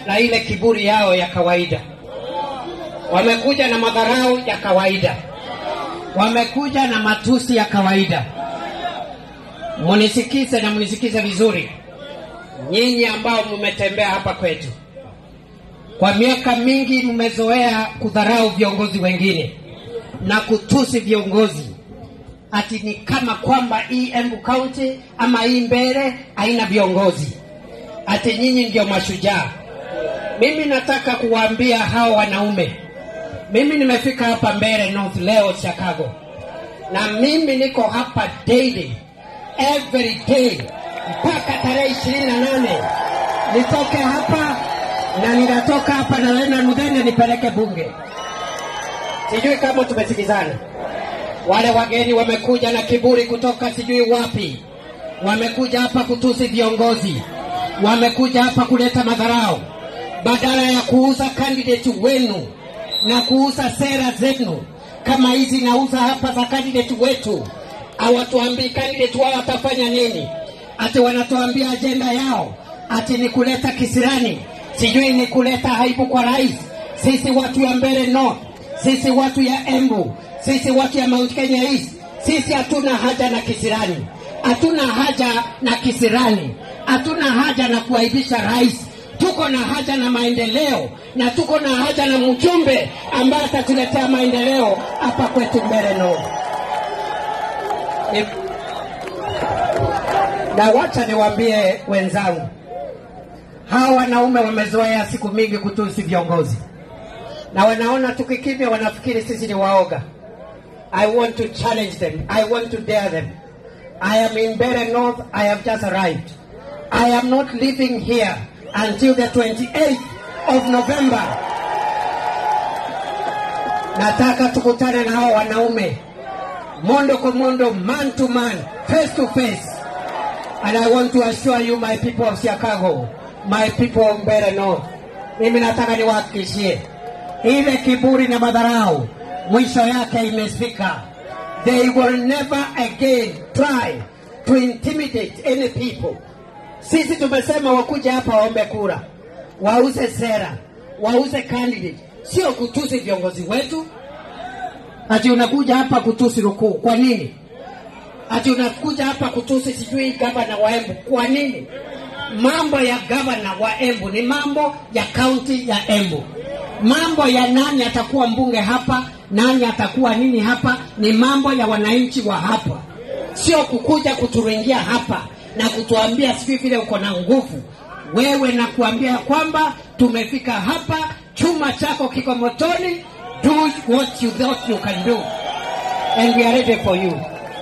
na ile kiburi yao ya kawaida, wamekuja na madharau ya kawaida, wamekuja na matusi ya kawaida. Munisikize na munisikize vizuri, nyinyi ambao mmetembea hapa kwetu kwa miaka mingi, mmezoea kudharau viongozi wengine na kutusi viongozi, ati ni kama kwamba hii Embu County ama hii Mbeere haina viongozi, ati nyinyi ndio mashujaa. Mimi nataka kuwaambia hao wanaume, mimi nimefika hapa Mbeere North leo Chicago, na mimi niko hapa daily every day mpaka tarehe 28 nitoke hapa, na ninatoka hapa na Lena Nudene nipeleke bunge. Sijui kama tumesikizana. Wale wageni wamekuja na kiburi kutoka sijui wapi, wamekuja hapa kutusi viongozi, wamekuja hapa kuleta madharau, badala ya kuuza candidate wenu na kuuza sera zenu kama hizi nauza hapa za candidate wetu. Hawatuambii candidate wao watafanya nini, ati wanatuambia ajenda yao ati ni kuleta kisirani, sijui ni kuleta aibu kwa rais. Sisi watu ya Mbeere North, sisi watu ya Embu, sisi watu ya Mount Kenya East, sisi hatuna haja na kisirani, hatuna haja na kisirani, hatuna haja na kuaibisha rais. Tuko na haja na maendeleo na tuko na haja na mjumbe ambaye atatuletea maendeleo hapa kwetu Mbeere North. Na wacha niwaambie wenzangu, hawa wanaume wamezoea siku mingi kutusi viongozi, na wanaona tukikimya wanafikiri sisi ni waoga. I want to challenge them. I want to dare them. I am in Mbeere North. I have just arrived. I am not leaving here until the 28th of November. Nataka tukutane na hao wanaume mondo kwa mondo, man to man, face to face. And I want to assure you, my people of Chicago, my people of Mbeere North, mimi nataka niwahakikishie ile kiburi na madharau mwisho yake imefika. They will never again try to intimidate any people. Sisi tumesema wakuja hapa waombe kura, wauze sera, wauze candidate, sio kutusi viongozi wetu. Ati unakuja hapa kutusi Rukuu, kwa nini? Ati unakuja hapa kutusi sijui gavana wa Embu, kwa nini? Mambo ya gavana wa Embu ni mambo ya kaunti ya Embu. Mambo ya nani atakuwa mbunge hapa, nani atakuwa nini hapa, ni mambo ya wananchi wa hapa, sio kukuja kuturingia hapa na kutuambia sijui vile uko na nguvu wewe, na kuambia kwamba tumefika hapa, chuma chako kiko motoni. Do what you thought you can do, and we are ready for you.